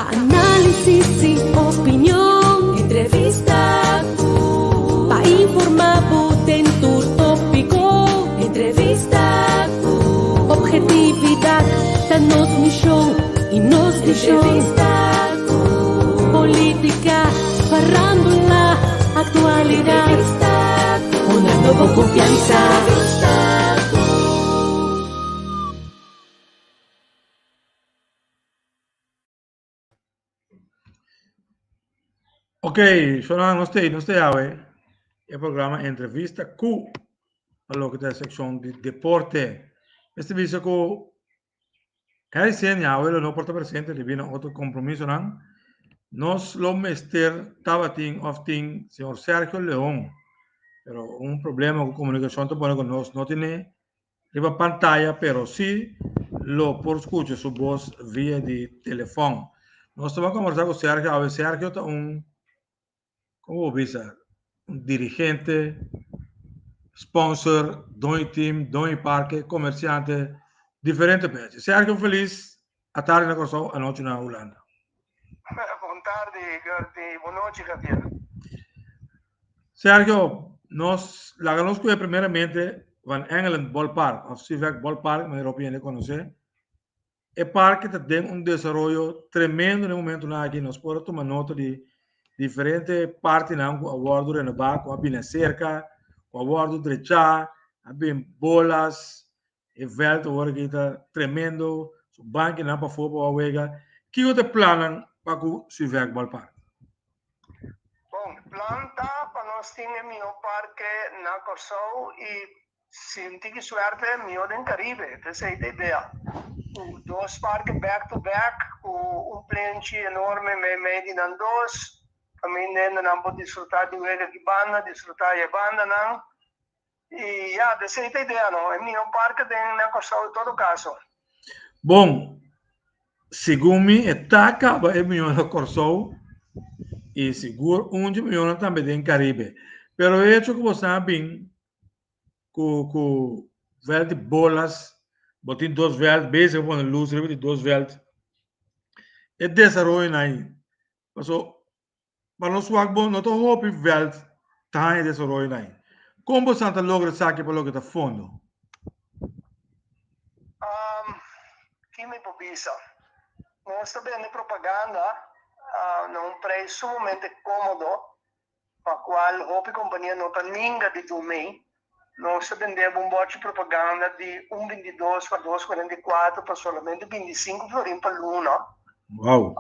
Pa análisis i opinion. Entrevista Ku. Pa informá bo den tur tópiko. Entrevista Ku. Obhetividat ta nos mishon i nos vishon. Entrevista Ku. Polítika, farándula, aktualidat. Entrevista Ku. Honrando bo konfiansa. Entrevista Ku. Ok, Shonan, nos te, nos te awe e programa Entrevista ku pa loke ta e sekshon di deporte. Mester bisa ku Harry Senia awe lo no por ta presente debido na otro kompromisonan. Nos lo mester tabatin òf tin señor Sergio Leon, pero un problema ku komunikashon ta pone ku nos no tene riba pantaya pero si lo por skucha su bos via di telefòn. Nos ta ban kombersá ku Sergio awe. Sergio ta un, komo bo bisa, un dirigente, sponsor, doño team, doño parke, komersiante, diferente p'e. Sergio felis atardi na Kòrsou, anochi na Hulanda. Bon tardi, Gertie. Bon nochi, Javier. Sergio, nos laga nos kuye primeramente Van Engelen Ballpark of Sivek Ballpark, manera hopi hende konosé. E parke ta den un desaroyo tremendo den momentunan aki. Nos por a tuma nota di diferente partinan ku a wòrdu renobá, ku a bini aserka, ku a wòrdu drechá, a bin bolas, E veld awor aki ta tremendo, su bankinan pafó pa wak wega. Kiko ta e plannan pa ku Suvek Ballpark? Bon, plan ta pa nos tin e mihó parke na Kòrsou i si un tiki suerte mihó den Karibe. Esei ta idea. Ku dos parke back to back ku un plenchi enorme meimei di nan dos. Kaminda hendenan por disfrutá di wega ki banda, disfrutá di e bandanan. I ya, esei ta idea no, e mihó parke den na Kòrsou en todo kaso. Bon, segun mi e ta kaba e mihó na Kòrsou i sigur un dje mihónan tambe den Karibe. Pero e hecho ku bo sa bin ku ku vèlt di bolas, bo tin dos vèlt, bezig bo pone lus riba di dos vèlt, e desaroyonan ei, paso Pa nos wak bo no ta hopi veld ta haña desaroyo nan. Kon bosan ta logra esaki pa loke ta fondo? Ki mi por bisa? Nos ta bende propaganda na un prijs sumamente komodo pa kual hopi kompania no ta ninga di dum'ei. Nos ta bende bo un bòchi propaganda di un bintidos pa dos 44 pa solamente 25 florin pa luna. Wow.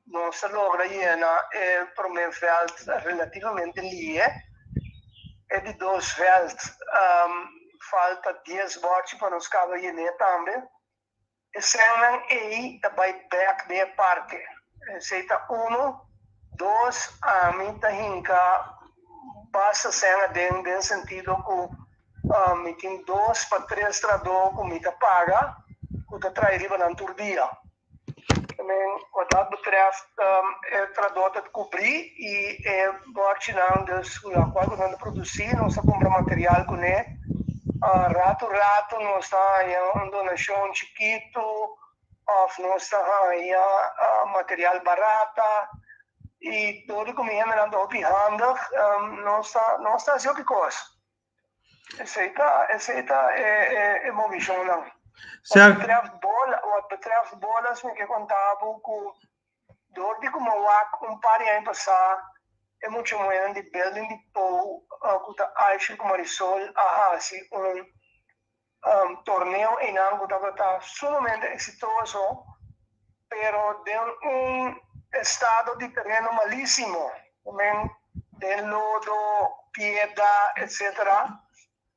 Nos ta logra yena e promé vèlt relativamente lihe. E di dos vèlt falta 10 bòchi pa nos kaba yen'é tambe. E sènnan ei ta bai bèk den e parke. Esei ta unu. Dos, ami ta hinka basta sèn aden den sentido ku mi tin dos pa tres trahadó ku mi ta paga ku ta traha riba nan tur dia. Wat dat betreft e trahadó ta kubrí i e bòrchinan dus lokual ku nan ta produsí nos ta kumpra material kuné. Ratu ratu nos ta haña un donashon chikitu òf nos ta haña material barata i dor di ku mi hendenan ta hopi handig nos ta nos ta hasi hopi kos. Esei ta esei ta e e e movishonnan. Wat betreft bola wat betreft bolas mi ke konta bo ku dor di ku mi a wak un par di aña pasá e mucha muhénan di building di Pou ku ta Aisha ku Marisol a hasi un torneo einan ku tabata sumamente eksitoso pero den un estado di tereno malisimo, men den lodo, piedra, etcetera.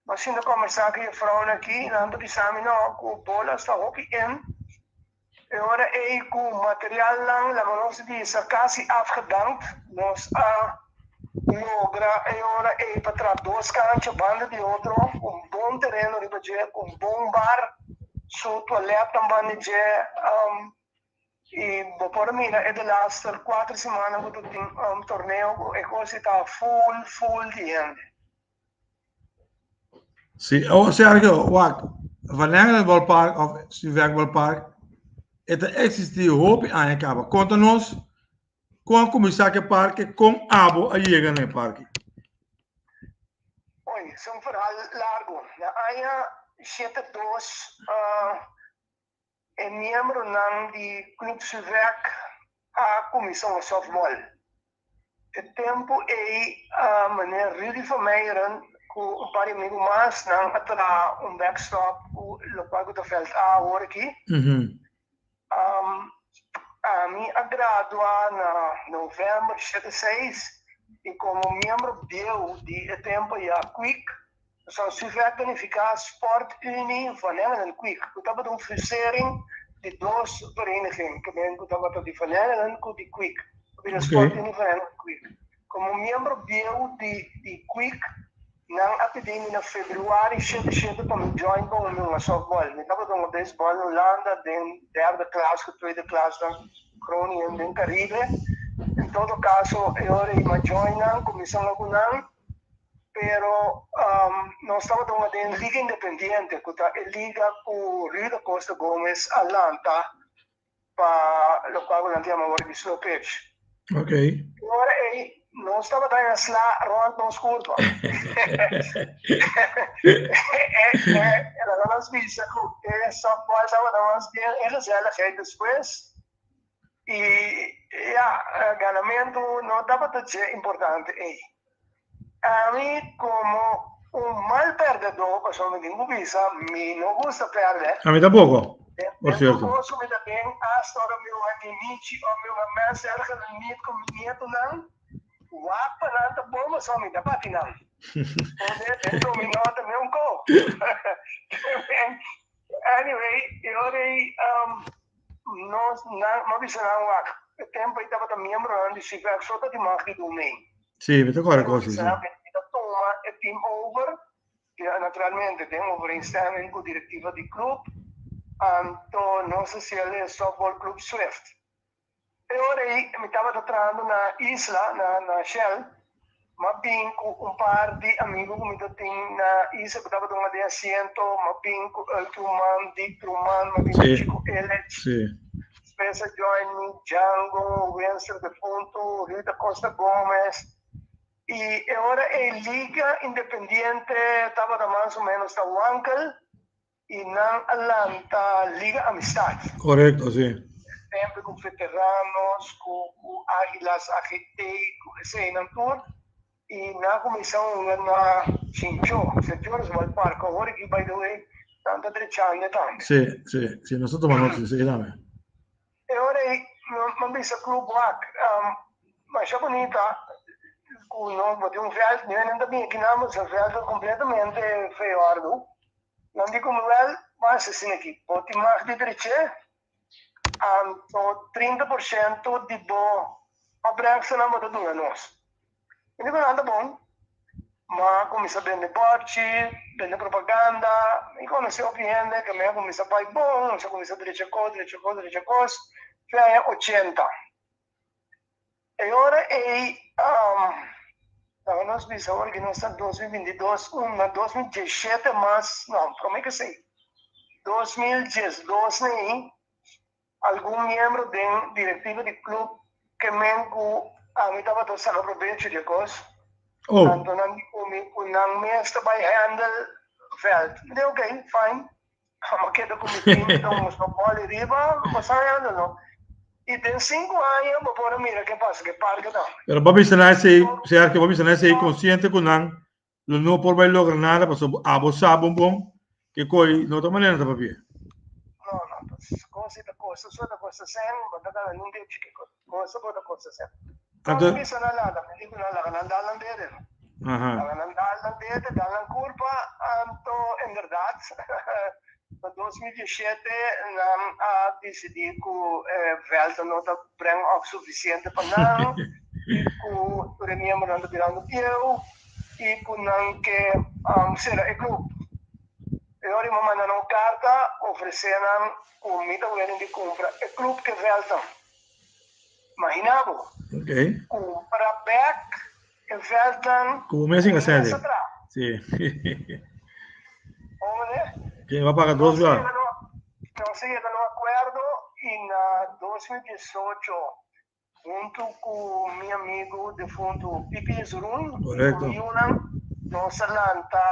Mi a sinta kombersá ku e vrounan aki, nan ta bisa mi no ku bolas ta hopi in. E ora ei ku materialnan, laga nos bisa, kasi afgedankt, nos a logra e ora ei pa traha dos kancha banda di otro, ku un bon tereno riba dje, ku un bon bar, su toiletnan banda di dje, i bo por a mira e delaster kuater simannan ku ta tin torneo ku e kos ei ta ful ful di hende. Sí, oh Sergio, wak, Van Engelen Ballpark of Suvek Ballpark, E ta eksistí hopi aña kaba. Konta nos kon a kuminsá ku e parke, kon abo a yega na e parke. Oy, es un verhaal largu. Na aña shete dos e miembronan di Club Suvek a kuminsá un softball. E tempu ei meneer Rudy Vermeiren ku un par di amigu mas nan a traha un backstop ku lokual ku ta veld A awor aki. Ami a gradua na november 76 i komo miembro bieu di e tempu ya Quick Pasobra Suvek ta nifiká Sport Unie van Engelen Quick, ku tabata un fusering di dos vereniging, ke men ku tabata di Van Engelen ku di Quick. A bira Sport Unie van Engelen Quick. Komo miembro bieu di di Quick, nan a pidi mi na februari 77 pa mi join pa un hunga softball. Mi tabata hunga baseball na Hulanda den derde klas ku tweede klas na Groningen den Caribe. En todo kaso e ora ei mi a join nan, kuminsá hunga ku nan. Pero nos tabata hunga den Liga Independiente, ku ta e liga ku Ruud Acosta Gomez a lanta pa lokual ku nan ta yama awor di slow pitch. Okay. E ora ei nos tabata haña sla rònt nos kurpa. E laga nos bisa ku e softball tabata mas bien e gezelligheid despues. I ya, ganamentu no tabata dje importante ei. Ami komo un mal pèrdèdó, pasobra mi tin ku bisa, mi no gusta pèrdè. Ami tampoko, por sierto. Den tur mi ta den, asta ora mi wak di Michi òf mi wak mes erger nit ku mi nietonan, wak pa nan ta bon pasobra mi ta bati nan. Pone den dominó ta meun ko. Anyway, e ora ei nos nan, mi a bisa nan wak, e tempu ei tabata miembronan di CVF so ta di mag di dun mee. Sí, mi ta kòrda kos así. Mi ta tuma e team over, naturalmente den overeenstemming ku direktiva di klup, anto nos a sel e Softball Club Swift. E ora ei mi tabata trahando na isla, na na Shell, m'a bin ku un par di amigu ku mi ta tin na isla ku tabata un den asiento, m'a bin ku Earl Truman, Dick Truman, m'a bin ku Chico Ellich, despues a join mi Django, Winston Defunto, Rita Costa Gomez, i e ora ei Liga Independiente tabata mas o menos ta wankel. I nan a lanta Liga Amistad. Korekto, si. Semper ku veteranos, ku ku Aguilas AGT, ku eseinan tur. I nan a kuminsá hunga na Chinchó, Sint Joris Ballpark. Awor aki, by the way, nan ta drechando tambe. Si, si, si, nos ta tuma nota di esei tambe. E ora ei mi a bisa Club Wak, masha bunita ku nos bo tin un vèlt, mi nan ta bin aki nan, bo sa vèlt ta kompletamente feòrdu. Nan di ku mi, wèl, bo hasi asina aki, bo tin mag di drech'é, anto 30% di bo opbrengstnan bo ta duna nos. Mi di ku nan ta bon. Ma kuminsá bende bòrchi, bende propaganda, mi konosé hopi hende ke mi a kuminsá bai bon, nos a kuminsá drecha kos, drecha kos, drecha kos, fin aña ochenta. E ora ei, laga nos bisa ora ku nos ta 2022, un na 2017 mas, no, promé ke esei, 2012 nei, Algun miembro den directiva di club ke men cu ami tabata saca probecho di e cos. Oh. Anto nan di cu mi cu nan mes ta bay handle veld. Mi di ok, fine. Amo keda cu mi team ta un softball riba, bo sa handle no. Y den cinco aña bo por a mira ke pasa ke parke tambe. Pero bo bisa nan esey, Sergio, bo bisa nan esey consciente cu nan lo no por bai logra nada pasobra abo sa bon bon ke koi no ta manera ta papia. No, no, kos ta kosta so ta kosta sen, bo ta gana nun dechi ke kos bo ta kosta sen. Anto mi bisa nan nada, mi di ku nan laga nan dal nan dede. Aha. Laga nan dal nan dede, dal nan kurpa, anto inderdaad na 2017 nan a disidí ku e vèlt no ta breng op sufisiente pa nan i ku tur e miembronan ta birando bieu. i ku nan ke sera e grup. E ora mi manda nan un karta ofresé nan ku mi ta wenen di kumpra e klup ke vèltnan. Imaginá bo, kumpra bèk e vèltnan Ku bo mes ku mi mes a traha. Si. Hombre. Ken va paga dos biaha? Nos a yega na un akuerdo i 2018, huntu ku mi amigu defuntu Pipi Jesurun i ku mi yunan, nos a lanta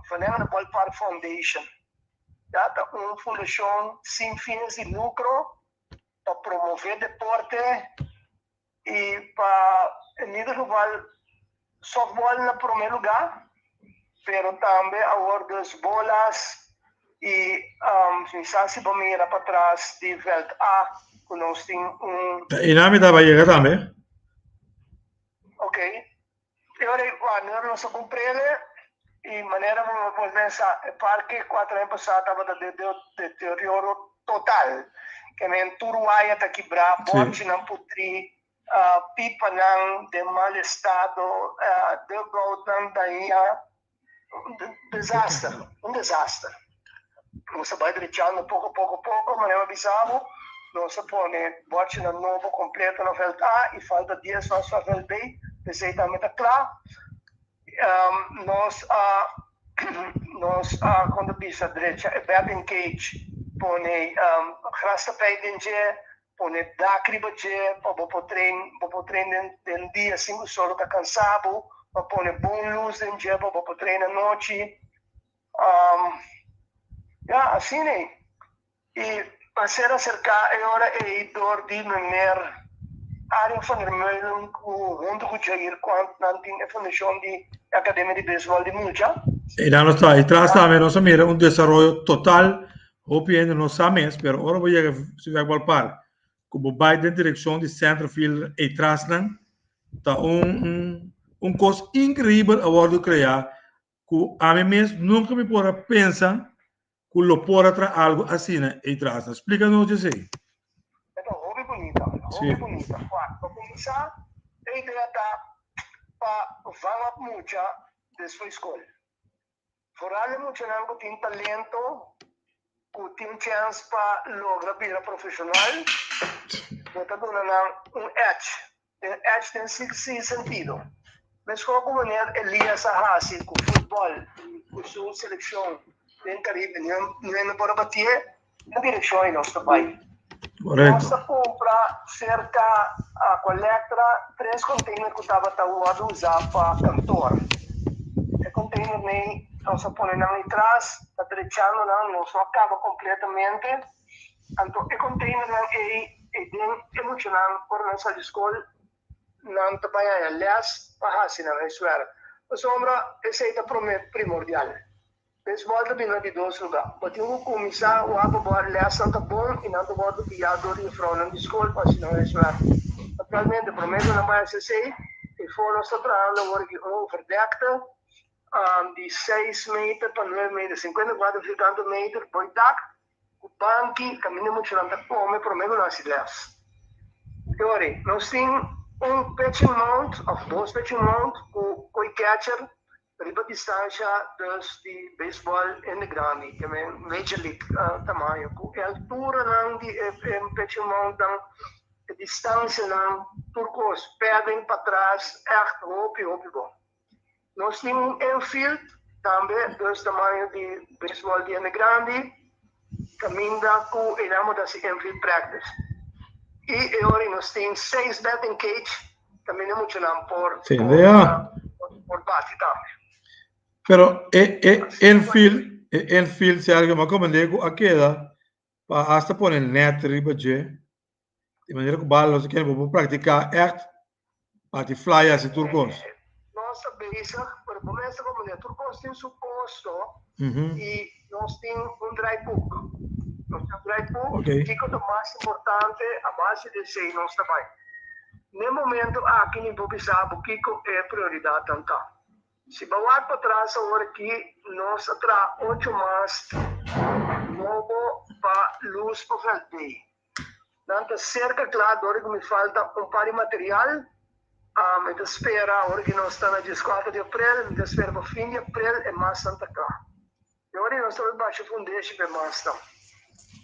Verlengende Ballpark Foundation. Ya ta un fundashon sin fines di lukro pa promové deporte i pa en ieder geval softball na promé lugá, pero tambe awor dus bolas i mi sa si bo mira patras di veld A ku nos tin un. Ta einan mi taba yega tambe. Ok. E ora ei wanneer nos a kumprele i manera bo por pensa e parke kuater aña pasá tabata den deterioro total. Ke men tur waya ta kibrá, bòrchinan putrí, pipanan den mal estado, dugoutnan dañá. Un desaster, un desaster. Nos a bai drechando poko poko poko, manera mi a bisa bo, nos a pone bòrchinan nobo kompleto na vèlt A i falta dies mas pa vèlt B, p'esei tambe ta kla. Nos a nos a kon ta bisa drecha e batting cage, pone grastapijt den dje, pone dak riba dje pa bo por train, bo por train den den dia sin ku solo ta kansa bo, pa pone bon lus den dje pa bo por train anochi. Ya, asina ei. I pa ser aserká e ora ei dor di meneer Arjen van der Meulen ku huntu ku Jair Quant nan tin e fundashon di e Akademia di Beisbòl di Mucha. I nan nos ta i tras tambe nos a mira un desaroyo total. Hopi hende no sa mes, pero ora bo yega Ciudad Ballpark ku bo bai den direkshon di center fielder ei trasnan ta un un kos inkreibel a wòrdu kreá ku ami mes nunka mi por a pensa ku lo por a traha algu asina ei trasnan. Splika nos esei. E ta hopi bunita, hopi bunita. Wak, pa kuminsá e idea ta pa van op mucha despues skol. Foral e muchanan ku tin talento, ku tin chèns pa logra bira profeshonal, bo ta duna nan un edge, un edge den si sentido. Meskos ku meneer Elias a hasi ku futbòl i ku su selekshon den Karibe, niun no por a batié. Den direkshon ei nos ta bai. Nos ta kumpra serka Aqualectra tres konteiner ku tabata wòrdu usá pa kantor. E konteinernan nos a pone nan ei tras, ta drechando nan, nos no a kaba kompletamente. Anto e konteinernan ei, ei den e muchanan ora nan sali skol nan ta bai haña lès pa hasi nan huiswerk. Pasobra esei ta promé primordial. Beisbòl ta bini na di dos lugá. Bo tin ku kuminsá wak pa bo lèsnan ta bon i nan ta wòrdu guiá dor di jufrounan di skol pa hasi nan huiswerk. Aktualmente, promé ku nan bai hasi esei, e for nos ta trahando awor aki un overdekte di seis meter pa nuebe meter, 54 vierkante meter, bo e dak ku banki kaminda muchanan ta kome promé ku nan hasi lès. Dori, nos tin un pitching mound òf dos pitching mound ku koi catcher Riba distansha dus di beisbòl hende grandi, ke men Major League tamaño, ku e alturanan di e pitching moundnan, e distansianan, tur kos, padding patras, ègt hopi hopi bon. Nos tin un infield tambe dus tamaño di beisbòl di hende grandi, kaminda ku einan bo ta hasi infield practice. I e ora nos tin seis batting cage. También e muchanan por por bati tambe. Pero e e infield e infield Sergio m'a komende ku a keda pa hasta pone net riba dje di manera ku bal no ta kere bo por praktiká ègt bati fly hasi tur kos. Nos ta bezig pero bo mester komende tur kos tin su kosto i nos tin un draaiboek. Nos tin un draaiboek kiko ta mas importante a base di esei nos ta bai. N'e momento aki mi por bisa bo kiko e prioridatnan ta. Si bo wak patras awor aki nos a traha ocho mast nobo pa lus pa veld B. Nan ta serka kla dor ku mi falta un par di material. Mi ta spera awor ki nos ta na dieskuater di aprel, mi ta spera pa fin di aprel e mastnan ta kla. E ora ei nos ta bai basha fundeshi pa e mastnan.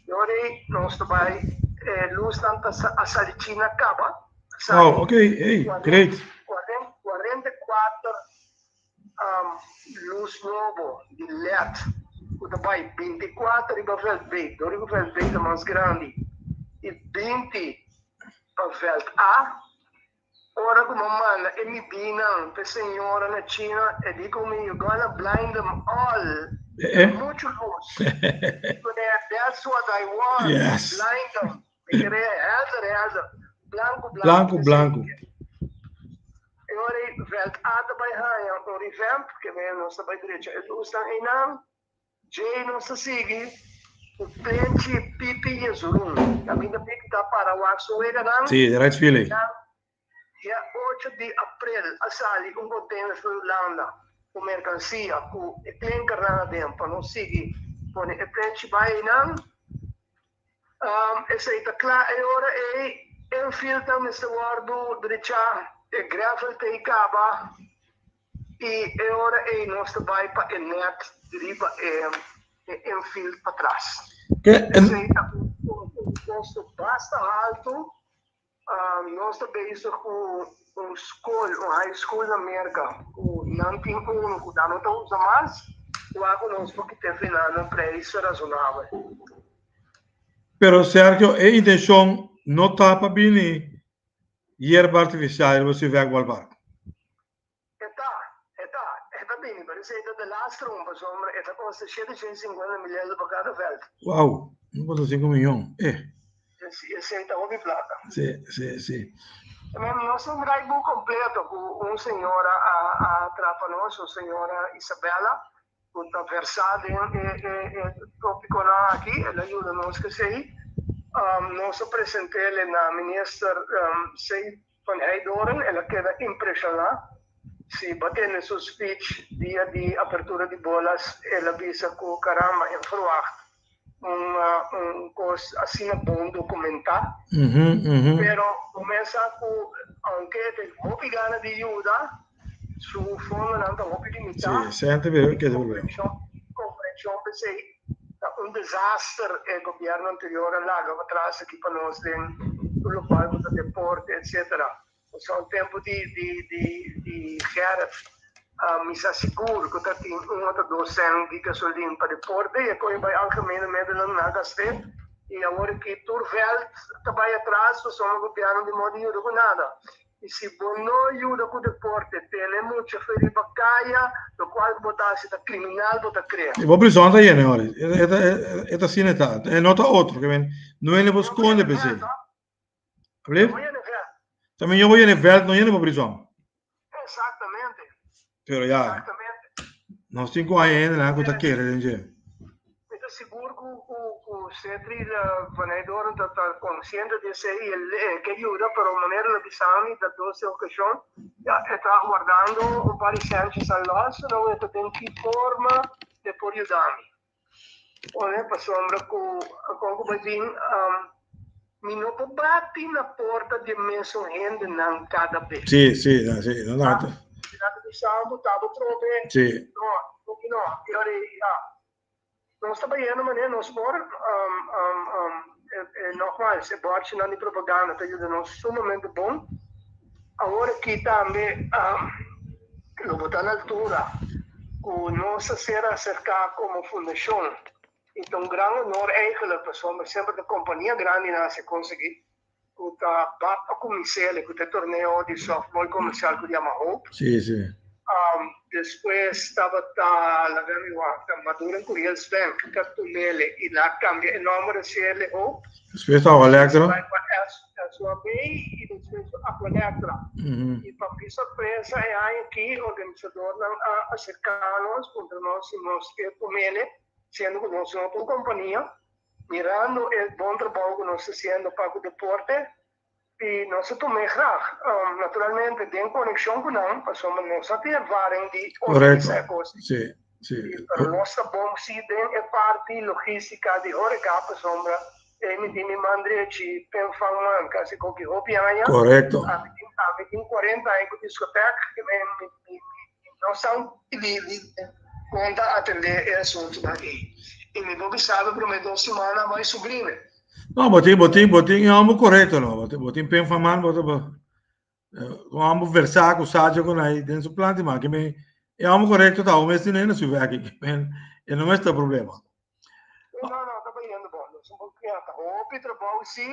E ora ei nos ta bai, e lusnan ta a sali China kaba. A sali Oh, ok, hey, great. 44 lus nobo di led ku ta bai 24 riba veld B. Dor riba veld B ta mas grandi. i 20 pa vèlt A. Ora ku mi manda e midínan pa e señora na China, e di ku mi, You gonna blind them all. Muchu lus. Kuné, That's what I want. Blind them. Mi kere helder, helder. Blanku, blanku. Blanku, blanku. E ora ei vèlt A ta bai haña un revamp, ke nos ta bai drecha e lusnan einan. Djei nos ta sigui ku plenchi Pipi Yezurun. Kaminda Pipi ta para wak su weganan. Sí, de right feeling. Dia 8 di aprel a sali un container for Hulanda ku merkansia ku e klinkernan aden pa nos sigui pone e plenchi bai einan. Esei ta kla e ora ei infield nan mester wòrdu drechá, e gravel ta ei kaba. I e ora ei nos ta bai pa e nèt riba e infield patras. Esei ta un kosto basta haltu. Nos ta bezig ku un skol, un high school na Merka, ku nan tin unu ku nan no ta usa mas, wak ku nos por kit'é fina na un preis rasonabel. Pero Sergio, e intenshon no ta pa bini yerba artifisial riba Suvek Ballpark? E ta, e ta, e ta bini, pero esei ta de last room, pasobra e ta kosta 750 mil euro pa kada vèlt. Wow, 1.5 miyon, eh. Esei ta hopi plaka. Si, si, si. Men, nos tin un draaiboek kompleto ku un señora a a traha pa nos, un señora Isabella, ku ta versá den e e e tópikonan aki, el a yuda nos ku esei. Nos a present'el na minister Seif van Heydoorn, el a keda impreshoná. Si bo a tende su speech dia di apertura di bolas, el a bisa ku caramba, e verwacht un un kos asina bon dokumentá. Pero bo mes sa ku aunke e tin hopi gana di yuda, su fondonan ta hopi limitá. Sí, sènte bira ke problema. Komprenshon p'esei ta un desaster e gobièrnu anterior a laga patras aki pa nos den tur lokual ku ta deporte etsetera. Pasobra un tempu di di di di Gerrit mi sa sigur ku ta tin un ota dos sèn di gasolin pa deporte i a kohe bai algemene medelnan nan a gast'é i awor aki tur vèlt ta bai atras pasobra gobièrnu di moda yuda ku nada. I si bo no yuda ku deporte tene mucha fe riba kaya lokual ku bo ta hasi ta kriminal bo ta krea. I bo prison ta yena ora. E ta asina e ta. E no ta otro. Ke men no hende por skonde p'esei. Ablief? Ta miño bo yena veld no yena bo prison. Exactamente. Pero ya. Exactamente. Nos tin ku haña hendenan ku ta kere den dje. Mi ta sigur ku ku ku Cetri van Heydoorn ta ta konsiente di esei i el ke yuda pero manera el a bisa mi ta dos okashon ya e ta wardando un par di sèntjes al lòs no e ta den ki forma e por yuda mi. Pone pasobra ku kon ku bai bin mi no por bati na porta di e mesun hendenan kada bes. Sí, sí, sí, no no. Si nan ta bisa bo ta bo trobe. Sí. No, no, no. I ora ya. Nos ta bayendo manera nos por nogmaals e bòrchinan di propaganda ta yuda nos sumamente bon. Awor aki tambe lo bo ta na altura ku nos a ser aserká komo fundashon i ta un gran honor eigenlijk pasobra semper ta kompania grandinan a hasi konsegui ku ta bap a kumins'el ku ta e torneo di softball komersial ku yama Hope. Sí, sí. Despues tabata laga mi wak ta Maduro en Curiel's Bank ta tum'el i nan a kambia e nòmber hasi'el Hope. Despues ta Aqualectra. Bai pa SUAB i despues pa Aqualectra. I pa mi sorpresa e aña aki organisadornan a aserká nos puntra nos si nos ke tum'el siendo ku nos no ta un kompania mirando e bon trabou ku nos ta hasiendo pa ku deporte i nos a tum'é graag. Naturalmente den konekshon ku nan pasobra nos a tin ervaring di organisá e kos. Sí, sí. Pero nos ta bon sí den e parti logística di horeca pasobra e mi tin mi man drechi pen fan man kasi koki hopi aña. Korekto. Ami tin ami tin 40 aña ku diskotek i mi mi mi no sa di di kon ta atendé e asuntunan ei. I mi por bisa bo promé dos siman a bai sublime. No, bo tin bo tin bo tin e homber korekto no. Bo tin bo tin pen fan man bo ta bo Con amo versa cu sacho con ahí den su planti ma que me e amo correcto ta o mes tiene na su werk que men e no mes ta problema. No, no, ta bayendo bon. Nos un poco ta. Hopi trabou sí,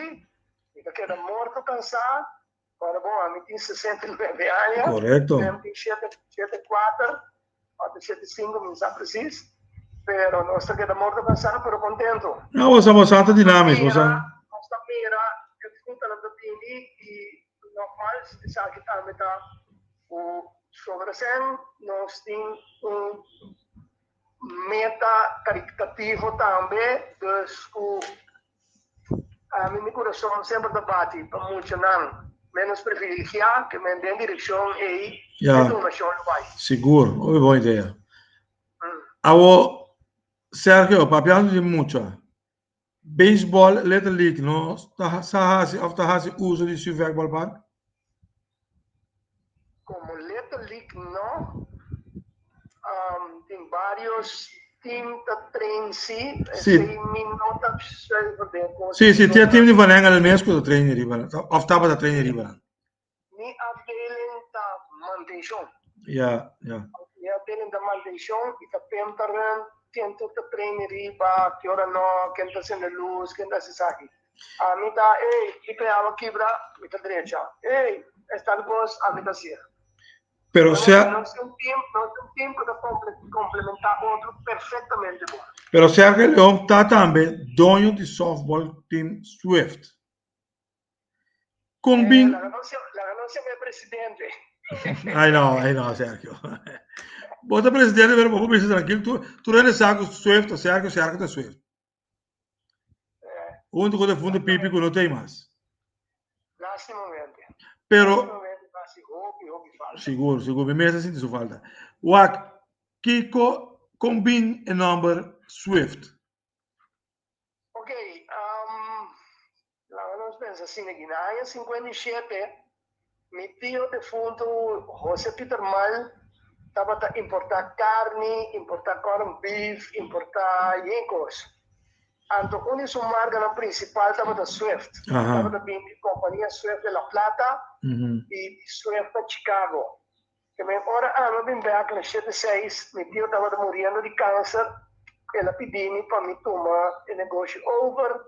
mi ta keda morto kansá. Ora bon, ami tin 69 aña. Korekto. Sam tin shete, shete kuater, òf shete sinku, mi no sa presis. Pero nos ta keda morto kansá, pero kontento. No, boso, boso ta dinámiko, boso. Nos ta mira e frutanan ta bini i nogmals esaki tambe ta ku sobra sèn nos tin un meta karitativo tambe, dus ku ami mi kurason semper ta bati pa muchanan ménos privilegiá ke men den direkshon ei e donashon lo bai. Sigur, hopi bon idea. Awo Sergio, papiando di mucha, Baseball Little League no ta sa hasi of ta hasi uso di Suvek Ballpark? Como Little League no. Tin varios team ta train si. Si. Esei mi no ta zuiver den cos. Si, si, tin e team di Van Engelen mes cu ta train riba, of tabata train riba nan. Mi afdeling ta mantenshon. Ja, ja. Mi afdeling ta mantenshon i ta penta rond ken tur ta train riba, ki ora no, ken ta sende lus, ken ta hasi esaki. Ami ta, ey, ki peawa kibra, mi ta drecha. Ey, es tal kos, ami ta hasié. Pero sea. Nos tin un team, nos tin un team ku ta komplementá otro perfektamente bon. Pero Sergio Leon ta tambe doño di softball team Swift. Kon bin. Laga nos laga nos yama e presidente. Ai no, ai no, Sergio. Bo ta presidente, pero bo por bisa trankil. Tur, tur hende sa ku Swift ta Sergio, Sergio ta Swift. Huntu ku defuntu Pipi ku no ta ei mas. Lastimamente. Pero. Lastimamente ta hasi hopi, hopi falta. Sigur, sigur. Mi mes a sinti su falta. Wak, kiko, kon bin e nòmber Swift? Ok, laga nos pensa asina aki. Na aña 57, mi tio defuntu Jose Pieter Mal tabata importá karni, importá corn beef, importá yen kos. Anto un di su markanan prinsipal tabata Swift. Tabata bin di kompania Swift de La Plata i Swift na Chicago. Te ora ami a bin bek na shete seis, mi tio tabata muriendo di kanser, el a pidi mi pa mi tuma e negoshi over.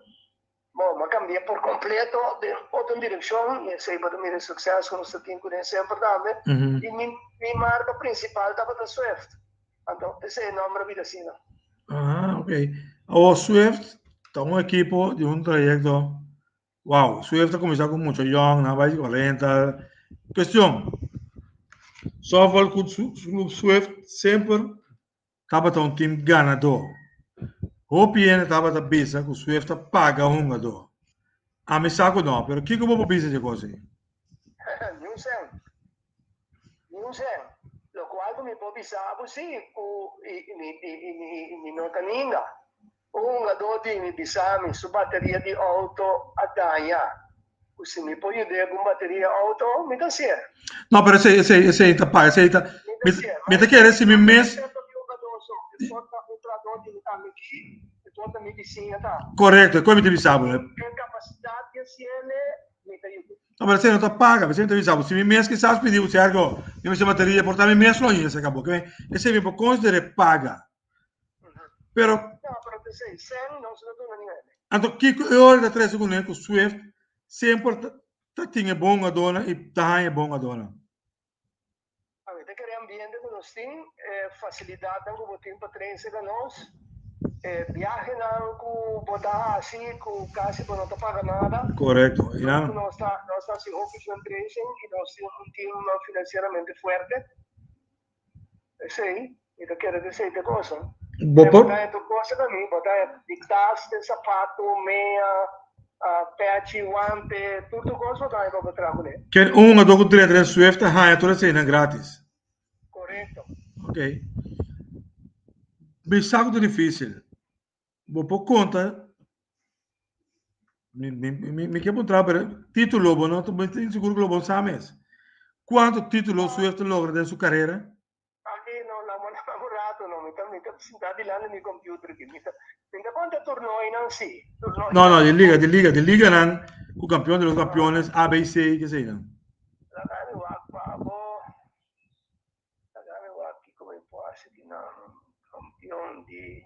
Bon, mi a kambia por kompleto den otro direkshon i esei bo ta mira e sukses ku nos ta tin kuné semper tambe. I mi mi marka prinsipal tabata Swift, anto esei e nòmber a bira asina. Ah, ok. Awor Swift ta un ekipo di un trayekto. Wow, Swift a kuminsá ku mucha yòn, nan a bai 40. Kuestion, Softball Club Swift semper tabata un tim ganadó. Hopi hende tabata bisa ku Swift a paga hungadó. Ami sa ku no, pero kiko bo por bisa dje kos ei? Niun sèn. Niun sèn. Lokual ku mi por bisa bo si ku mi no ta ninga. Un hungadó di mi bisa mi su bateria di outo a daña, ku si mi por yud'é ku un bateria outo, mi ta hasié. No, pero esei, esei, esei ta pa, esei ta, Mi ta hasié. mi ta kere si mi mes. No ta di hungadó so, e por ta un trahadó di mi tambe aki, e por ta mi bisiña tambe. Korekto, e koe mi ta bisa bo. E kapasidat di hasié, mi ta yud'é. No, pero esei no ta paga, esei mi ta bisa bo. Si mi mes kisas pidi bo, Sergio, mi mester bateria, por ta mi mes lo hasi esei kabo. Esei mi por konsider'é paga. Pero. No, pero te sei, sen no se duna ni hende. Anto kiko e ora ta trese kuné ku Swift semper ta tin e bon hungadónan i ta haña e bon hungadónan? Ami ta kere ambiente ku nos tin, e fasilidatnan ku bo tin pa train serka nos, e biahenan ku bo ta hasi ku kasi bo no ta paga nada. Korekto. I nan. Nos ta nos ta hasi hopi fundraising i nos tin un team finansieramente fuerte. Esei, mi ta kere di esei ta e cosa. Bo por. Bo ta haña tur cosa na mi, bo ta haña di tas, den sapato, mea, pechi, wante, tur tur cosa bo ta haña pa bo traha kuné. Ken un hungadó ku drenta den Swift ta haña tur eseinan gratis. Korekto. Ok. Mi sa ku ta difísil. Bo por konta, mi, mi, mi, mi ke puntra, pero título bo no, mi ta insigur ku lo bo sa mes. Kuantu título Swift a logra den su karera? Aki no, la mo un rato no, mi ta, mi ta sinta dilanti mi computer aki, mi ta, mi ta konta torneonan si, torneo. No, no, di liga, di liga, di liganan ku kampeon de los kampeones, A, B, C, ke sei nan. Laga mi wak pa bo. Laga mi wak kiko mi por hasi di nan kampion di.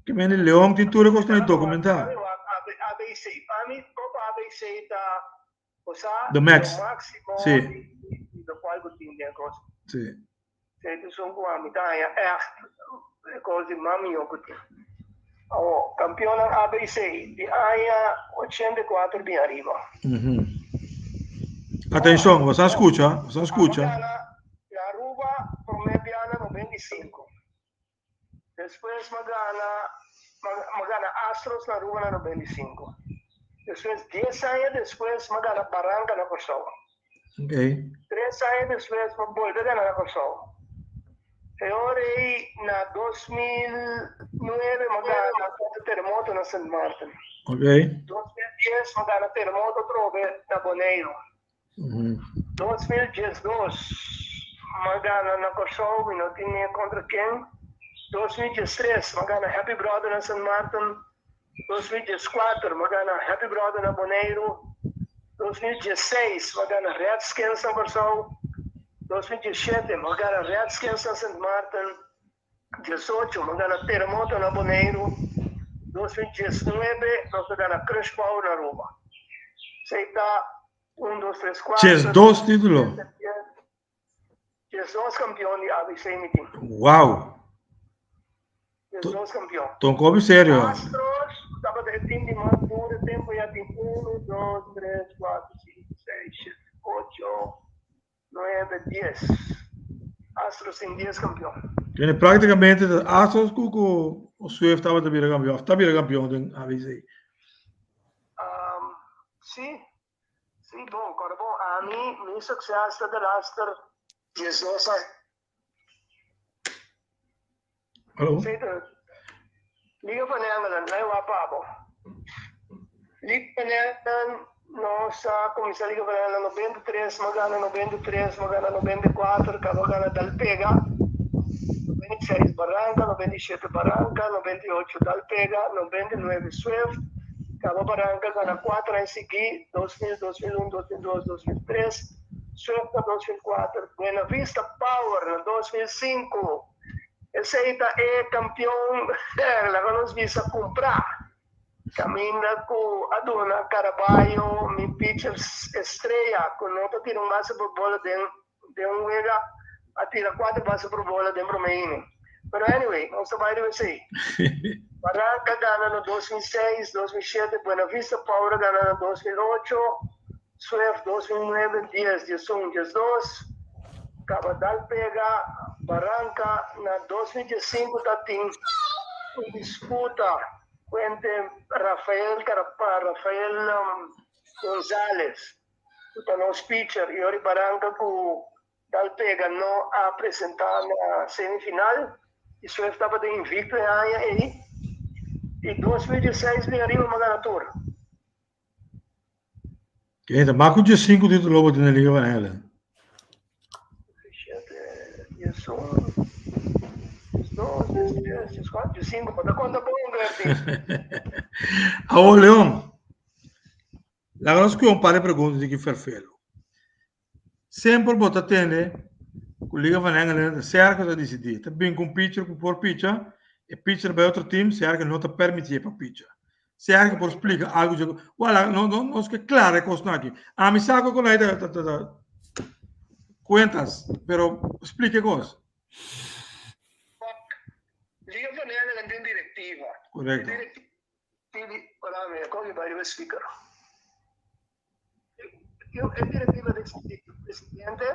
Ke mende Leon tin tur e kosnan ei dokumentá. ABC, pa mi Copa ABC ta cosa The max. lo máximo Sí. di, di locual cu tin den cos. Sí. Esei ta esun cu ami ta haña echt e cos di mas mihó cu tin. Awo, campeonnan ABC di aña 84 bin ariba. Atencion, boso a scucha, boso a scucha. Ami gana na Aruba prome biaha na 95. Despues m'a gana m'a gana Astros na Aruba na 95. Despues dies aña despues m'a gana Baranka na Kòrsou. Tres aña despues m'a bolbe gana na Kòrsou. E ora ei na 2009 m'a gana kontra Terremoto na Sint Maarten. 2010 m'a gana Terremoto atrobe na Boneiru. 2012 m'a gana na Kòrsou, mi no tin ni kontra ken. 2013 m'a gana Happy Brother na Sint Maarten. 2014 m'a gana Happy Brother na Boneiru. 2016 m'a gana Redskins na Kòrsou. 2017 m'a gana Redskins na Sint Maarten. 18 m'a gana Terremoto na Boneiru. 2019 nos a gana Crush Power na Aruba. Esei ta un, dos, tres, kuater. 12 título. 12 kampion di ABC mi tin. Wow! 12 kampion. Ta un kopi serio. Astros tabata e tim di mas duro e tempo ya tin uno, dos, tres, kuater, sinku, seis, shete, ocho, nuebe, dies. Astros tin dies kampion. Kende praktikamente ta Astros ku ku Swift tabata bira kampion of ta bira kampion den ABC. Sí, sí, bon, kòrda bon, ami, mi sukses ta delaster 12 aña. Hallo? Sí, Liga van Engelen, lei wak pa bo. Liga van Engelen, nos a kuminsá Liga van Engelen 93, mi a gana 93, mi a gana 94, kaba gana Dalpega, 96 Baranka, 97 Baranka, 98 Dalpega, 99 Swift, kaba Baranka gana kuater aña sigui, 2000, 2001, 2002, 2003, Swift na 2004, Buena Vista Power na 2005. Esei ta e kampion laga nos bisa kumprá. Kaminda ku a duna Caraballo mi pitcher estrea ku no ta tira un base por bola den den un wega a tira kuater base por bola den promé inning. Pero anyway, nos ta bai riba esei. Barranca gana na 2006, 2007, Buena Vista Power a gana na 2008, Swift 2009, 10, 11, 12, Caba dal pega Barranca na 2015 ta tin un disputa cu entre Rafael Carapa, Rafael Gonzalez cu ta nos pitcher y ori Barranca cu dal pega no a presenta na semifinal y Swift tabata invicto e aña ey y 2016 bin ariba ma gana tur. Ken ta mas ku diesinku título bo tin den Liga van Engelen? Awor Leon, laga nos ku'e un par di pregunta di ki ferfelu. Semper bo ta tende ku Liga van Engelen ta serka ta disidí. Ta bin ku un pitcher ku por picha, e pitcher bai otro team, serka no ta permitié pa picha. Serka por splika algu dje Wala, no, no, nos ke klara e kosnan aki. Ami sa ku konai ta, ta, ta, ta kuentas, pero splika e kos. Liga van Engelen tin direktiva. Korekto. E direktiva, ora mi, kon mi bai riba e speaker? E directiva di presidente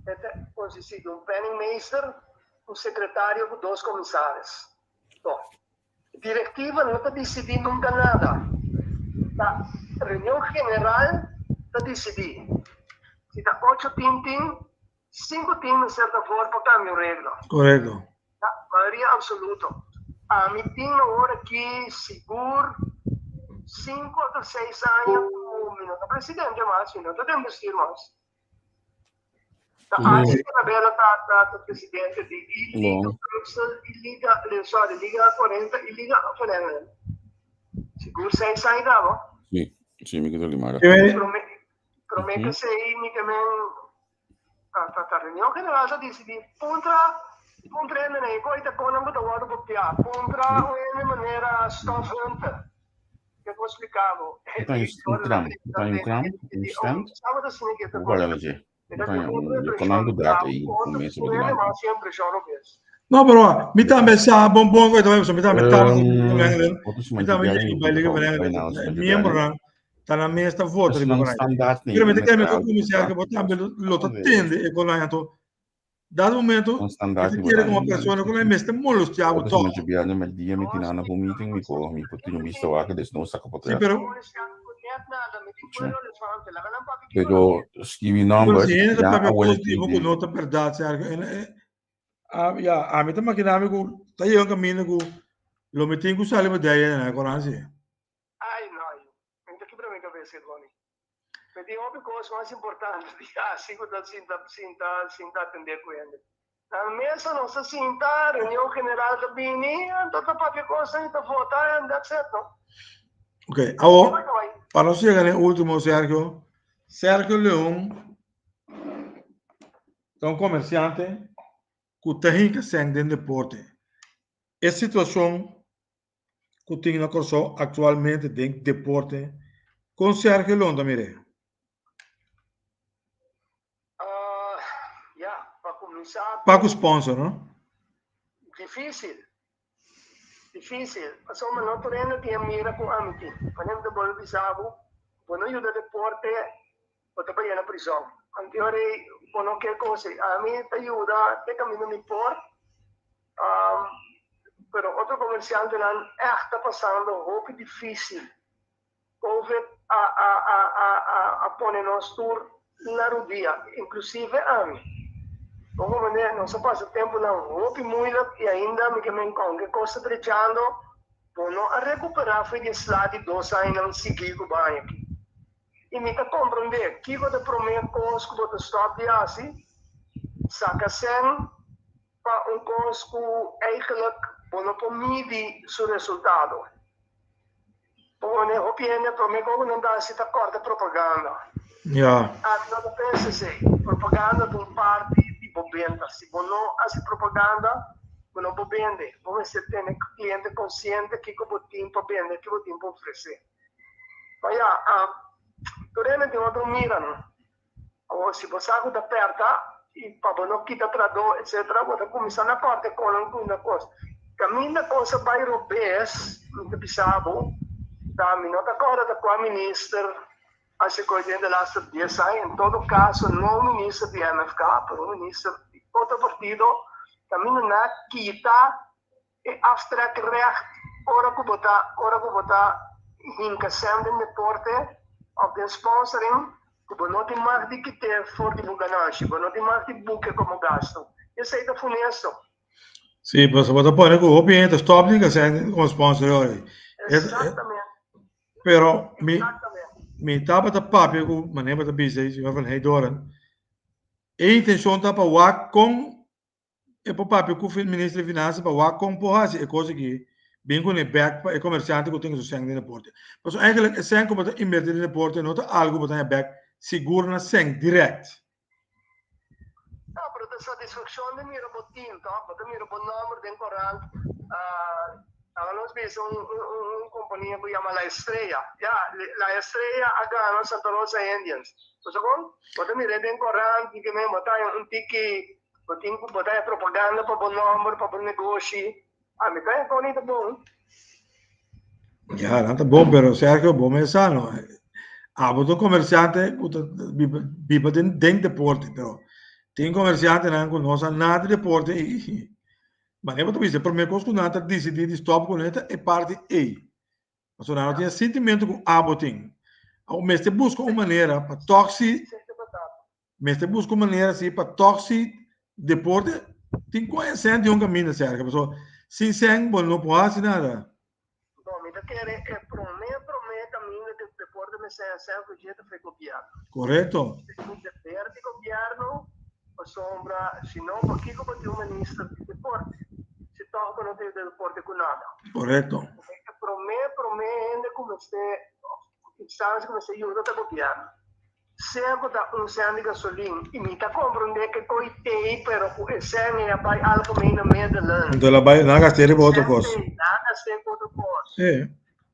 e ta consisti di un penningmeester, un secretario cu dos comisaris. Bon, directiva no ta dicidi nunca nada. Ta reunion general ta dicidi. Si ta ocho tin tin, cinco tin mester ta voor pa cambia un regla. Correcto. Ta mayoria absoluto. Ami tin awor aki sigur sinku ota seis aña ku mi no ta presidente mas, mi no ta den bestuur mas. Ta Archie Carabella ta ta presidente di i Liga Brussel i Liga, sorry, Liga 40 i Liga van Engelen. Sigur seis aña kaba. Sí, sí, mi ke ta limara. Prome, prome ke sei mi ke men Ta ta reunion general ta disidí puntra. Puntra hende nan, e koi ta kon nan ku ta wòrdu kopiá. Puntra un hende manera Stof Hunter. Ke ku splika bo. Bo ta un tram, bo ta un kram, un stand. Bo guarda la dje. Bo ta un konan ku drat ei un mesa bo dilanti. No, pero mi tambe sa bon bon ku ta bai, mi tambe tabata mi tambe yega bai Liga van Engeland. Miembronan ta na mes ta vota riba por ahí. Pero mi ta kere mi ta kuminsá ke bo tambe lo ta tende e konan anto Dado momento, Un standaard e di kere como bodan. persona ku mester molestia bo Otro tòg. semana biaha met dia mi tin ana por meeting mi por mi por tin un bista wak des no saka Sí, potret. pero Pero skibi pero numbers si hende ta ya papia a wele kos di bo ku tin no ta bèrdat, Sergio, en e a ya, ami ta makina mi ku ta yega un kaminda ku lo mi tin ku sali pa dei na e koran si. Ai no, mi ta kibra mi kabes, Ronnie. Mi tin hopi kos mas importante di hasi ku ta sinta sinta sinta atendé ku hende. Na mesa nos ta sinta, reunion general ta bini, anto ta papia kosnan i ta vota and that's it, no? Ok, awor pa nos yega na e ultimo, Sergio. Sergio Leon ta un komersiante ku ta hinka sèn den deporte. E situashon ku tin na Kòrsou aktualmente den deporte, kon Sergio Leon ta mir'é? Ya, pa kuminsá Pa ku sponsor, no? Difísil, difísil. Pasobra no tur hende tin e mira ku ami tin. Manera mi ta bolbe bisa bo, bo no yuda deporte, bo ta bai na prizòn. Anto ora ei bo no ke kos ei. Ami ta yuda te kaminda mi por. Pero otro comerciantenan echt ta pasando hopi dificil. Covid a a a a a a pone nos tur na rudia, inclusive ami. Bo comprende? Nos a pasa temponan hopi moeilijk y ainda mi ke men con ke cos ta drechando, bo no a recupera for di e sla di dos añanan sigui cu bo haña aki. Y mi ta comprende kico ta prome cos cu bo ta stop di haci, saca cen pa un kos ku eigenlijk bo no por midi su resultado. Pone hopi hende promé ku nan ta hasi ta kòrta propaganda. Ami no ta pensa esei. Propaganda ta un parti di bo benta. Si bo no hasi propaganda, bo no por bende. Bo mester tene kliente konsiente kiko bo tin pa bende, kiko bo tin pa ofresé. Ma ya, tur hende tin otro mira, no? Awor si bo sa ku ta pèrta i pa bo no kita tradó etsetera bo ta kuminsá na kòrta e konan ku una kos. Kaminda kos a bai robes mi ta bisa bo ta mi no ta kòrda ta kua minister a hasi kos den de laster dies aña en todo kaso no un minister di MFK pero un minister di otro partido kaminda nan a kita e aftrekrecht ora ku bo ta ora ku bo ta hinka sèn den deporte òf den sponsoring ku bo no tin mag di kit'é for di bo ganashi, bo no tin mag di buke komo gastu. Esei ta funesto. Sí, pasobra bo ta pone ku hopi hende ta stòp di hinka sèn komo sponsor ora. Exactamente. Pero mi mi tabata papia ku manera bo ta bisa ei, señor Van Heydoorn, e intenshon ta pa wak kon E por papia ku Minister di Finansa pa wak kon por hasi e kos aki bin kuné bèk pa e komersiante ku tin su sèn den deporte. Pasobra eigentlik e sèn ku bo ta inbertí den deporte no ta algu ku bo ta haña bèk sigur na sèn dirèkt. No, pero ta satisfakshon di mira bo tim tòg, bo ta mira bo nòmber den korant. Laga nos bisa un un kompania ku yama La Estrella. Ya, La Estrella a gana Santa Rosa Indians. Bo sa kon? Bo ta mir'é den korant i ke men bo ta haña un tiki Bo tin ku bo ta e propaganda pa bo nòmber, pa bo negoshi. Ami ta e koni ta bon. Ya, nan ta bon, pero Sergio, bo mes sa no. Abo ta un komersiante ku ta biba, biba den, den deporte, pero tin komersiantenan ku no sa nada di deporte i manera bo ta bisa, e promé kos ku nan ta disidí di stòp kuné ta e parti ei. Pasobra nan no tin e sintimentu ku abo tin. Abo mester buska un manera pa tòg si Mester busca un manera si pa toch si deporte tin cu e cen di un caminda cerca pasobra sin cen bo no por haci nada. Bo, mi ta kere e prome prome caminda cu deporte mester haña cen for dje ta for e gobierno. Correcto. E deber di gobierno pasobra si no pakico bo tin un minister di deporte si toch bo no ta yuda deporte cu nada. Correcto. E prome prome hende cu mester, instancia cu mester yuda ta gobierno. Sea ku ta un sèn di gasolin i mi ta komprondé ke koi tei pero ku e sèn ei a bai algemene middelen. Anto el a bai, nan a gast'é riba otro kos. Sèn tei, nan a gast'é ku otro kos. Sí.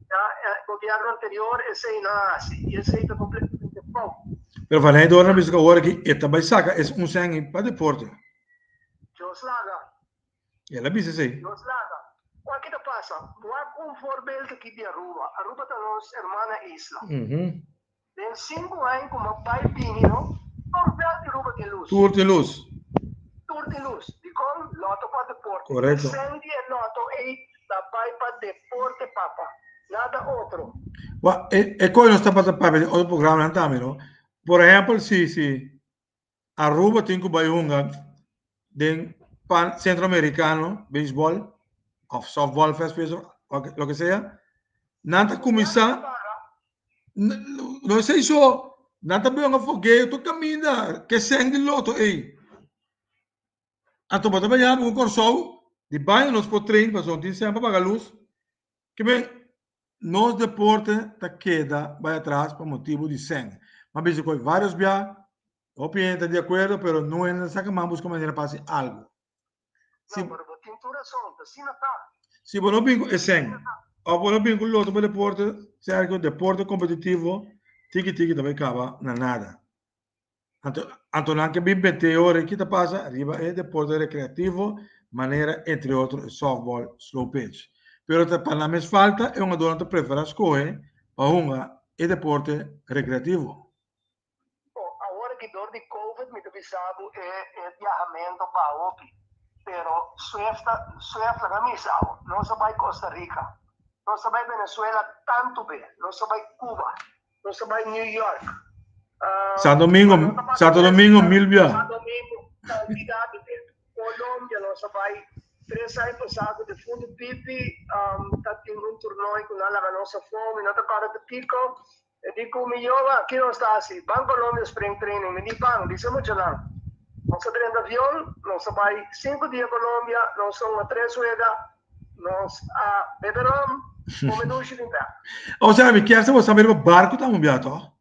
Ya e gobièrnu anterior esei no a hasi i esei ta kompletamente fout. Pero Van Heydoorn a bisa ku awor aki e ta bai saka es un sèn ei pa deporte. Dios laga. El a bisa esei. Dios laga. Wak ta pasa? Wak un voorbeeld aki di Aruba. Aruba ta nos hermana isla. Den sinku aña ku m'a bai bini no, tur vèlt di Aruba tin lus. Tur tin lus. Tur tin lus. Dikon? Lòto pa deporte. Korekto. E sèn di e lòto ei ta bai pa deporte papa. Nada otro. Wak, e e kos nos tabata papia den otro programanan tambe no. Por ehèmpel si si Aruba tin ku bai hunga den pan Centro Americano beisbòl òf sòftbòl fèstwis loke sea, nan ta kuminsá no esei so, nan ta bai hunga fogeo tur kaminda ke sèn di loto ei. Anto bo ta bai yama ku Kòrsou di baño nos por train pasobra no tin sèn pa paga lus. Ke men nos deporte ta keda bai atras pa motibu di sèn. M'a bisa ku vários bia hopi hende ta di akuerdo pero no hende ta saka man buska manera pa hasi algu. Si, no, pero bo tin tur rason, ta asina ta. Si bo no bin ku e sèn òf bo no bin ku loto pa deporte, Sergio, deporte kompetitivo tiki tiki ta bai kaba na nada. Anto, anto nan ke bin mete ora ki ta pasa riba e deporte rekreativo manera entre otro e softball, slow pitch. Pero ta pa nan mes falta e hungadornan ta prefera skohe pa hunga e deporte rekreativo. Bo, awor aki dor di covid mi ta bisa bo e e biahamento baha hopi, pero Swift ta Swift laga misa bo, nos a bai Costa Rica, nos a bai Venezuela tantu be, nos a bai Cuba, Nos a bai New York. Santo Domingo, Santo Domingo mil bia. Santo Domingo, cantidad de bia. Colombia nos a bai tres aña pasá ku defuntu Pipi um, ta tin un toernooi ku nan laga nos afó, mi no ta kòrda te kiko. E di ku mi yoba, ki nos ta hasi? Ban Colombia spring training. Mi di ban, bisa muchanan. Nos a drenta avion, nos a bai sinku dia Colombia, nos a hunga tres wega, Nos a bebe rom, come dushi bin bek. O sea, mi kier sa bo sa riba barco ta un bia to?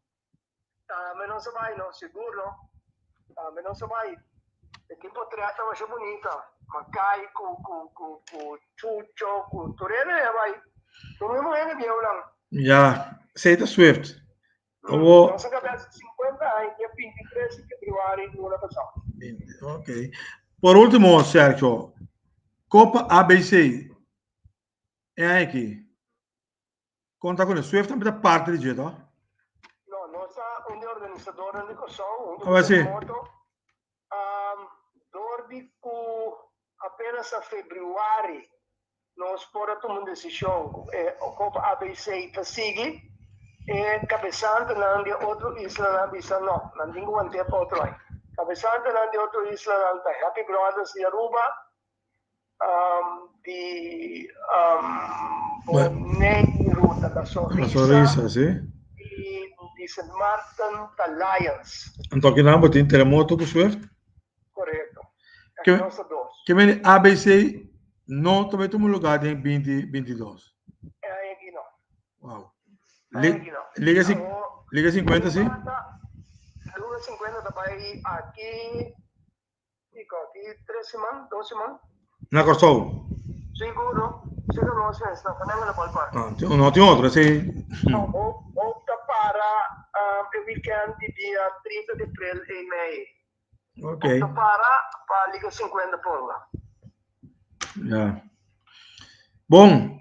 Tambe nos a bai, no, sigur no. Tambe nos a bai. E tin potret ta masha bunita. Macay cu cu cu cu Chucho cu tur hende a bai. Tur mismo hende bieunan. Ya, esey ta Swift. Awo. Nos a cabeza 50 aña, dia 23 di februari luna pasado. Ok. Por último, Sergio, Copa ABC e aña aki, konta ku Swift tambe ta parti di dje, toh? No, nos ta un di organisadornan di Kòrsou, huntu ku Terremoto. Dor di ku apenas na februari nos por a tuma un desishon ku e Copa ABC ta sigui, e kabesantenan di e otro islanan a bisa no, nan tin ku want'é pa otro aña. Kabesantenan di e otro islanan ta Happy Brothers di Aruba, di Boneiru ta La Sonrisa i di Sint Maarten ta Lions. Anto akinan bo tin Terremoto ku Swift? Korekto. Aki nos ta dos. Ke mende ABC no ta bai tuma lugar den binti binti dos? E aña aki no. Wow. Liga Liga 50 si? Liga 50 ta bai aki Kiko, aki tres siman, dos siman. Na Kòrsou? Siguro, sigur nos mes, na Fernando de Ballpark. Ah, no tin otro, esei. No, Hope, Hope ta para e weekend di dia 30 di april ei mei. Ok. Hope ta para pa Liga 50 ponga. Ja. Bon,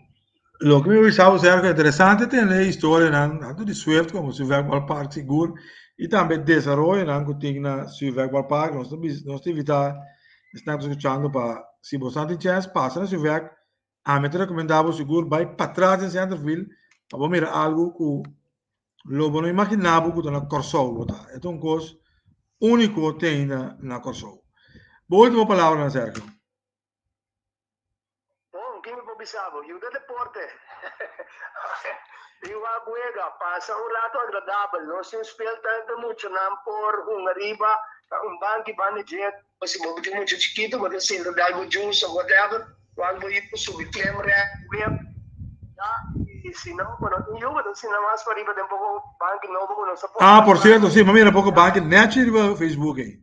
loke mi bisa bo Sergio, interesante tende e historianan tanto di Swift como Suvek Ballpark sigur y tambe desaroyonan cu tin na Suvek Ballpark. Nos ta bisa, nos ta invita esnan cu ta scuchando pa si bo sa tin chance pasa na Suvek, ami ta recomenda bo sigur bay patras den Centerville pa bo mira algo cu lo bo no imagina bo cu ta na Corsou bo ta. E ta un cos unico te ainda na Corsou. Bo ultimo palabranan Sergio. Bon, kin mi por bisa bo? Yuda deporte. Bin wak wega, pasa un rato agradabel. Nos tin speeltuin pa e muchanan por hunga riba, ta un banki banda dje. Si bo tin mucha chikitu, bo ta sinta dal bo juice of whatever, wak bo yu por subi klim rek, wip. Ya, y si no, bo no tin yu, bo ta sina mas pariba den poko banki nobo ku nos a pone. Ah, por cierto, sí, mi a mira poko banki nechi riba Facebook ei.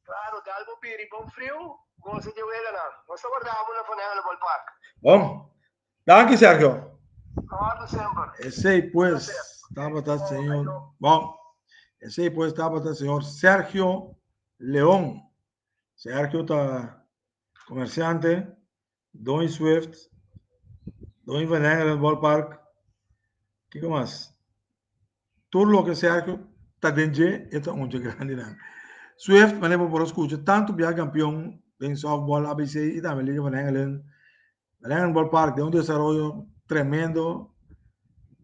Claro, dal bo biri bon friu, gosa di e weganan. Nos ta warda bo na Van Engelen Ballpark. Bon. Danki, Sergio. Kòrda semper. Esei pues tabata señor, bon, esei pues tabata señor Sergio Leon. Sergio ta comerciante, Donny Swift, Donny Van Engelen Ballpark, kiko mas? Tur loke Sergio ta den dje, e ta un dje grandinan. Swift, manera bo por a skucha, tantu bia kampion den softball ABC i tambe Liga Van Engelen. Van Engelen Ballpark den un desaroyo tremendo,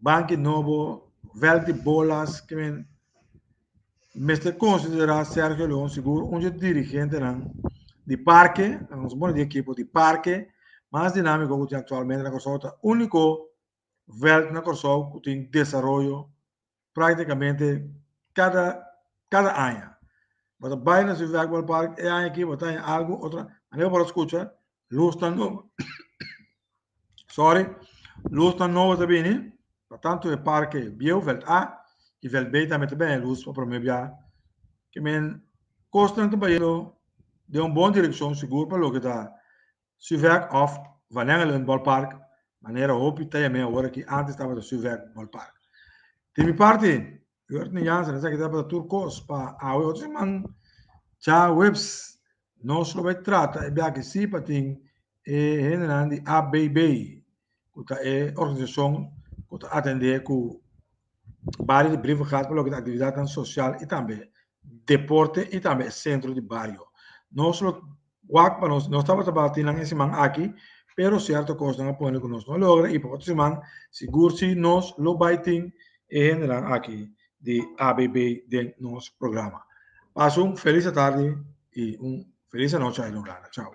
banki nobo, vèlt di bolas, ke men mester konsiderá Sergio Leon sigur un dje dirigentenan di parke, nos pone di ekipo di parke mas dinámiko ku tin aktualmente na Kòrsou, ta úniko vèlt na Kòrsou ku tin desaroyo práktikamente kada kada aña. Bo ta bai na su vèlt ballpark e aña aki bo ta haña algu otro aña bo por a skucha lusnan nobo sorry lusnan nobo ta bini pa tantu e parke bieu vèlt A i vèlt B tambe ta bini lus pa promé bia ke men kosnan ta bayendo den un bon direkshon sigur pa loke ta Suvek of Van Engelen Ballpark, manera hopi ta yam'é awor aki, antes tabata Suvek Ballpark. Di mi parti, Yortny Jansen, esaki tabata tur kos pa awe. Otro siman djaweps nos lo bai trata e biaha si pa tin e hendenan di ABB, ku ta e organisashon ku ta atendé ku bario di Brievengat pa loke ta aktividatnan sosial i tambe deporte i tambe e sentro di bario. Nos lo Wak pa nos, nos tabata bati nan e siman aki, pero sierto kosnan a pone ku nos no logra i pa otro siman sigur si nos lo bai tin e hendenan aki di ABB den nos programa. Pasa un felis atardi i un felis anochi ahi na Hulanda. Chao.